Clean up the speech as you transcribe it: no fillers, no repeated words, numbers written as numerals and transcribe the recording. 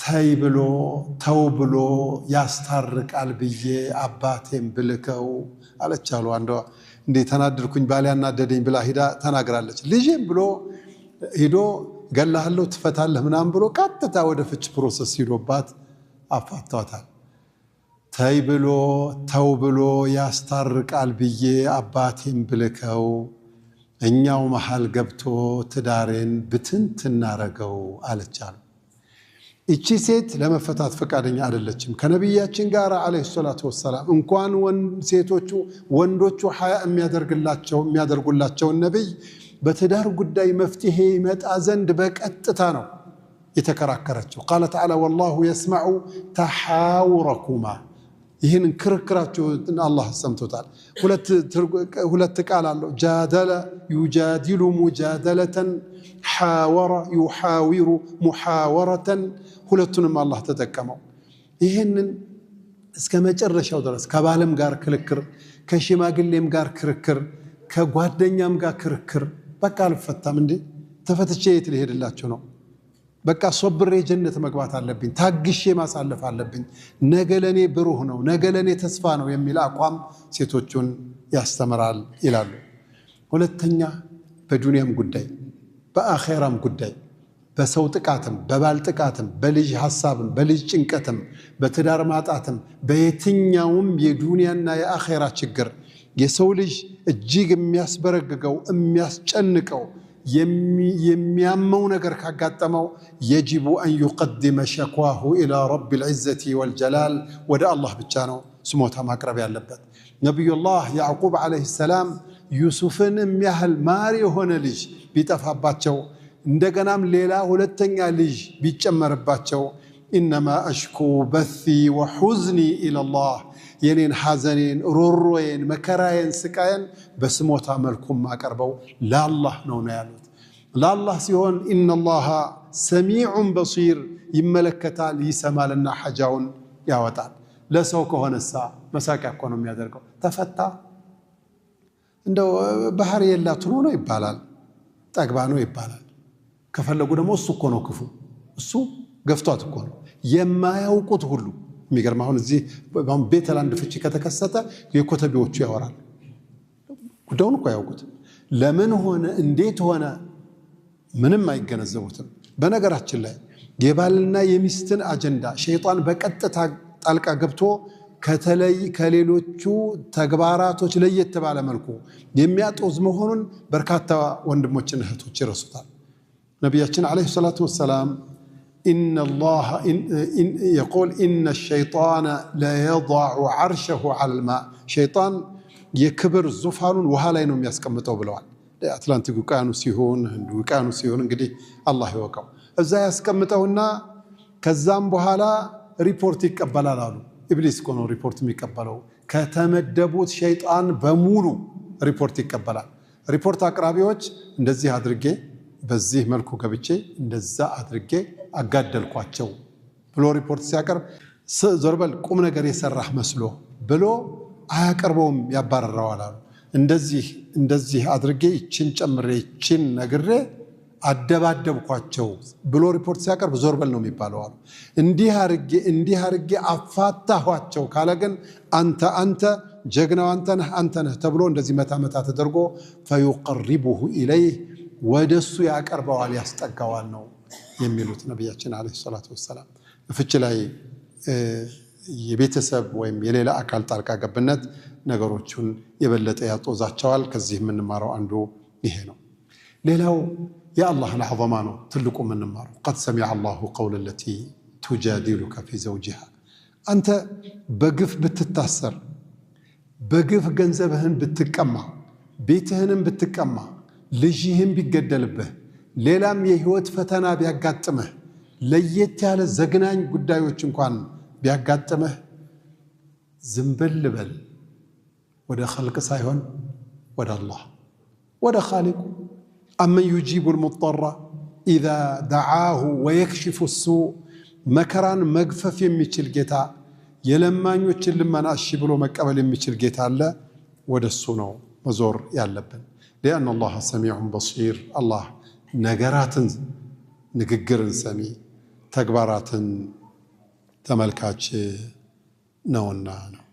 ተይ ብሎ ተው ብሎ ያስታርቃል ብዬ አባቴን ብልከው አለች አሉ አንዷ። እንዴ ተናደድኩኝ፣ ባሌ ያናደደኝ ብላ ሂዳ ተናግራለች። ልጄም ብሎ ሂዶ ገላሃለሁ ትፈታለህ ምናምን ብሎ ቀጥታ ወደ ፍች process ሂዶባት አፋቷታል። ተይ ብሎ ተው ብሎ ያስታርቃል ብዬ አባቴን ብልከው እኛው መሃል ገብቶ ትዳሬን ብትንትን አረገው አለች አሉ። እቺ ሴት ለመፈታት ፈቃደኛ አይደለችም። ከነቢያችን ጋር عليه الصلاة والسلام እንኳን ሴቶቹ ወንዶቹ ሀያ የሚያደርጉላቸውን ነቢይ በትዳር ጉዳይ መፍትሄ ይመጣ ዘንድ በቀጥታ ነው የተከራከረችው። قال تعالى والله يسمع تحاوركما፣ ይህን ክርክራችሁን አላህ ሰምቶታል። ሁለት ቃል አለው። جادل يجادل مجادلة፣ حاور يحاور محاورة፣ ሁለቱንም አላህ ተጠቀመው። ይህንን እስከ መጨረሻው ድረስ ከባልም ጋር ክርክር፣ ከሽማግሌም ጋር ክርክር፣ ከጓደኛም ጋር ክርክር። በቃ አልፈታም እንዴ፣ ተፈትቼ የት ሊሄድላችሁ ነው? በቃ ሶብሬ ጀነት መግባት አለብኝ፣ ታግሼ ማሳለፍ አለብኝ፣ ነገ ለኔ ብሩህ ነው፣ ነገ ለኔ ተስፋ ነው የሚል አቋም ሴቶቹን ያስተምራል ይላሉ። ሁለተኛ በዱንያም ጉዳይ በአኼራም ጉዳይ በሰው ጥቃትም በባል ጥቃትም በልጅ ሐሳብም በልጅ ጭንቀትም በትዳር ማጣትም በየትኛውም የዱንያና የአኼራ ችግር የሰው ልጅ እጅግ የሚያስበረግገው፣ የሚያስጨንቀው፣ የሚያመው ነገር ካጋጠመው يجب أن يقدم شكواه إلى رب العزة والجلال፣ ወደ አላህ ብቻ ነው ስሞታ ማቅረብ ያለበት። ነቢዩላህ ያዕቁብ عليه السلام ዩሱፍን የሚያህል ማር የሆነ ልጅ ቢጠፋባቸው፣ እንደገናም ሌላ ሁለተኛ ልጅ ቢጨመርባቸው إنما أشكو بثي وحزني إلى الله፣ የኔን ሐዘኔን፣ ሮሮዬን፣ መከራዬን፣ ስቃዬን በስሞታ መልኩም ማቀርበው ለአላህ ነው ነው ያሉት። ለአላህ ሲሆን إن الله سميع بصير፣ ይመለከታል፣ ይሰማልና ሐጃውን ያወጣል። ለሰው ከሆነሳ መሳቂያ እኮ ነው የሚያደርገው። ተፈታ እንደው ባህር የላት ሆኖ ነው ይባላል፣ ጠግባ ነው ይባላል። ከፈለጉ ደግሞ እሱ እኮ ነው ክፉ፣ እሱ ገፍቷት እኮ ነው የማያውቁት ሁሉ። የሚገርም አሁን እዚህ ቤተል አንድ ፍቺ ከተከሰተ የኮተቤዎቹ ያወራል። ጉዳዩን እኮ ያውቁት፣ ለምን ሆነ እንዴት ሆነ ምንም አይገነዘቡትም። በነገራችን ላይ የባልና የሚስትን አጀንዳ ሸይጣን በቀጥታ ጣልቃ ገብቶ ከተለይ ከሌሎቹ ተግባራቶች ለየት ባለ መልኩ የሚያጦዝ መሆኑን በርካታ ወንድሞችና እህቶች ይረሱታል። ነቢያችን عليه الصلاة والسلام يقول إن الشيطان ليضع عرشه على الماء፣ ሸይጣን የክብር ዙፋኑን ውሃ ላይ ነው የሚያስቀምጠው ብለዋል። አትላንቲክ ውቅያኖስ ሲሆን፣ ህንድ ውቅያኖስ ሲሆን እንግዲህ አላህ ይወቀው። እዛ ያስቀምጠውና ከዛም በኋላ ሪፖርት ይቀበላል አሉ። ኢብሊስ እኮ ነው ሪፖርት የሚቀበለው። ከተመደቡት ሸይጣን በሙሉ ሪፖርት ይቀበላል። ሪፖርት አቅራቢዎች እንደዚህ አድርጌ፣ በዚህ መልኩ ገብቼ፣ እንደዛ አድርጌ አጋደልኳቸው ብሎ ሪፖርት ሲያቀርብ ዞርበል ቁም ነገር የሰራህ መስሎ ብሎ አያቀርበውም፣ ያባረረዋል አሉ። እንደዚህ እንደዚህ አድርጌ፣ ይችን ጨምሬ፣ ይችን ነግሬ አደባደብኳቸው ብሎ ሪፖርት ሲያቀርብ ዞር በል ነው የሚባለው አሉ። እንዲህ አርጌ እንዲህ አርጌ አፋታኋቸው ካለ ግን አንተ አንተ ጀግናው አንተ ነህ፣ አንተ ነህ ተብሎ እንደዚህ መታ መታ ተደርጎ فيقربه إليه፣ ወደሱ ያቀርበዋል፣ ያስጠጋዋል ነው የሚሉት ነቢያችን عليه الصلاة والسلام። ፍች ላይ የቤተሰብ ወይም የሌላ አካል ጣልቃ ገብነት ነገሮቹን የበለጠ ያጦዛቸዋል። ከዚህ የምንማረው አንዱ ይሄ ነው። ሌላው የአላህን عظمة ነው ትልቁ የምንማረው። قد سمع الله قول التي تجادلك في زوجها። አንተ በግፍ ብትታሰር፣ በግፍ ገንዘብህን ብትቀማ፣ ቤትህንም ብትቀማ፣ ልጅህን ቢገደልብህ፣ ሌላም የህይወት ፈተና ቢያጋጥምህ፣ ለየት ያለ ዘግናኝ ጉዳዮች እንኳን ቢያጋጥምህ ዝንብል በል፣ ወደ ኸልቅ ሳይሆን ወደ አላህ፣ ወደ ኻሊቁ። أمن يجيب المضطر إذا دعاه ويكشف السوء፣ መከራን መግፈፍ የሚችል ጌታ፣ የለማኞችን ልመና እሺ ብሎ መቀበል የሚችል ጌታ አለ። ወደ እሱ ነው መዞር ያለብን። لأن الله سميع بصير፣ አላህ ነገራትን ንግግርን ሰሚ፣ ተግባራትን ተመልካች ነውና ነው።